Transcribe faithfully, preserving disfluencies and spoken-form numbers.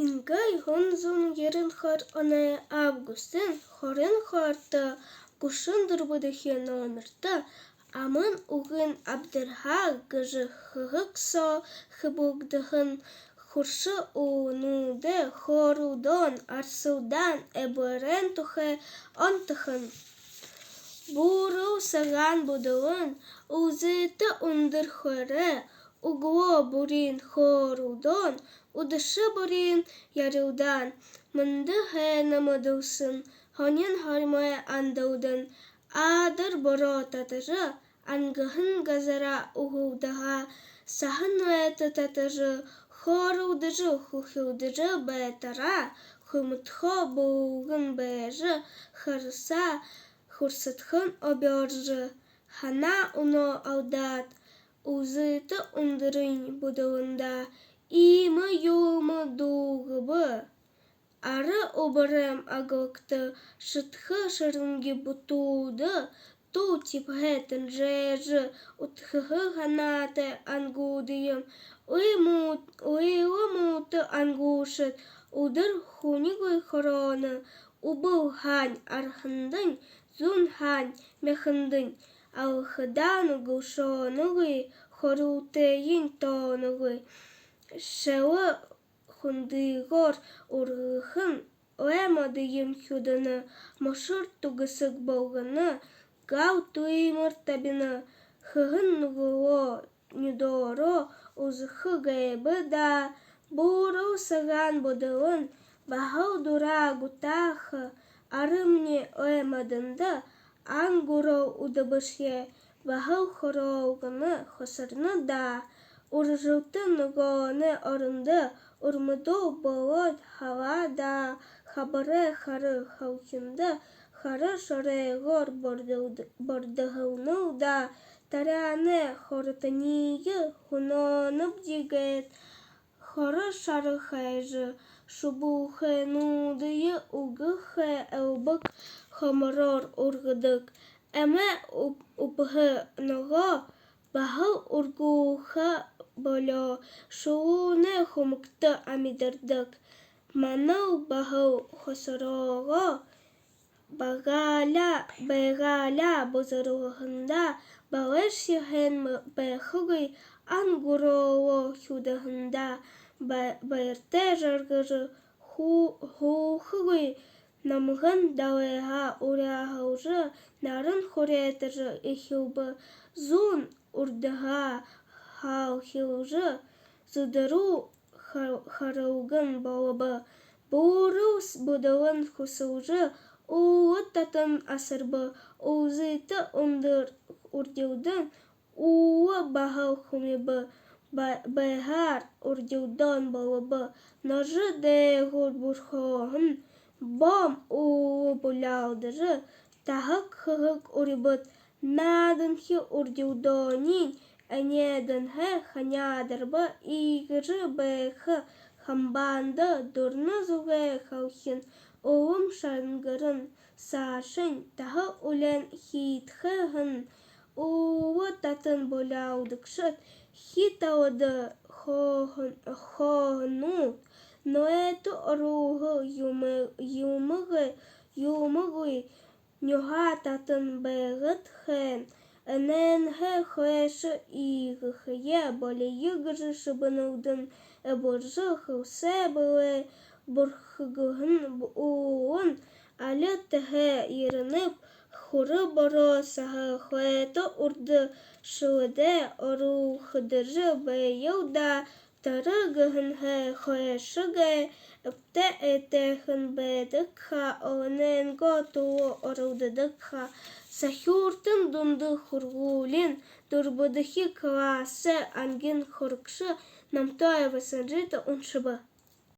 Иигээд хүн зуун ерэн хоёр оной августын хорин хоёрто гушан дүрбэдэхи номерто «Аман үгын абдарһаа» гэжэ хэһэг соо хэблэгдэһэн хурса үгэнүүдэй хөөрэлдөөн, арсалдаан, эбээн тухай онтохон. Буурал сагаан бүдэлэн, үлзытэ үндэр хойрой, үглөө бүриин хөөрэлдөөн, үдэшэ бүриин ярилдаан, мэндэ һайна мэдэлсэн, һонин хормой андалдан, адар бороо татажа, ангаһан газараа уһалдаһаа, саһан ойто татажа, хөөрэлдэжэ, хүхилдэжэ байтараа, хүмэдхөө бүлгэн байжа, харасаа хурсадхан обёоржо, һанаа үнөө алдаад, үлзытэ үндэрынь бүдэлэндэ иимэ юумэ дуугаба. Ара үбэрэй агалагта, шэдхэ шэрэнги бүтүүлдэ, туу тибэһээ тэнжээжэ, үдхэһэ һанаатай ангуудыем, уй муу-, уйла муута ангуушад, үдэр хүнигүй хорооно, үбэл һаань арһандань, зун һаань мяхандань, алхадаа нүгэл шооногүй, хорюутайень тооногүй, шэлэ хүндыгөөр үргэһэн ой модыем хюдана, мошор түгэсэг болгоно, гал түймэр табина, хэһэн нүгэлөө нюдөөрөө үзэхэ гээбэ даа. Буурал сагаан бүдэлэн, баһал дураа гутааха, арамни ой модондо ан гүрөөл үдэбэшье, баһал хороолгоно, хосорно даа. Үржэлтэ ногооной орондо үрмэдөө болоод һалаа даа. Хабарай хара һалхинда хара шоройгоор бордо-, бордоһолно даа. Тараанай хороторые хүнөөнэбди гээд, хора шара хайжа, шубуухайнуудые үгэхэ элбэг хомороор үргэдэг. Эмээ үб-, үбһэ ногоо баһал үргүүлхэ болёо, шулуунай хүмэгтэ амидардаг. Манал баһал хосороогоо Багаалаа, байгаалаа бузарһандаа балайшье һайн байхагүй, ан гүрөөлөө хюдаһандаа ба-, баяртай жаргажа ху-, һуухагүй, намган далайһаа уряаһалжа, наран хурайтажа эхилбэ, зуун урдаһаа һалхилжа, зэдэрүү ха-, харалган болобо. Буурал с-, бүдэлэн хүсэлжэ, уула татан асарба. Үлзытэ үндэр үрдилдэн уула баһал хүмибэ. Ба-, байһаар үрдилдөөн болобо. Ножо дээгүүр бүрхөөһэн бом уула буляалдажа, таһаг хэһэг үрибэд. Нааданхи үрдилдөөниинь энеэдэнһээ ханяадарба. Иигэжэ байха хамбаанда дурна зүгэй һалхин, улам шангаран, саашань таһа үлээн хиидхэ һэн. Уула татан буляалдагшад хи талада хооһон-, хооһонууд, нойто оруулһан юумэ-, юумэгүй, юумэгүй, нюһаа татан байгаад һэн. Энээнһээ хойшо иигэхэеэ болиё гэжэ шэбэнүүдэн эбэржэ хэлсээ бэлэй. Бүрхэгдэһэн б-, уулын али тэһээ ерэнэб, хура бороо саһа хойто урда шэлэдээ оруулхадажа байял даа. Тэрэ гэһэнһээ хойшо гээ эбтэй эетэйхэн байдаг ха, олоной гоо түлөө оролдодог ха. Сахюуртын дунда һургуулиин дүрбэдэхи классай ангиин һурагша Номтоева Санжита уншаба.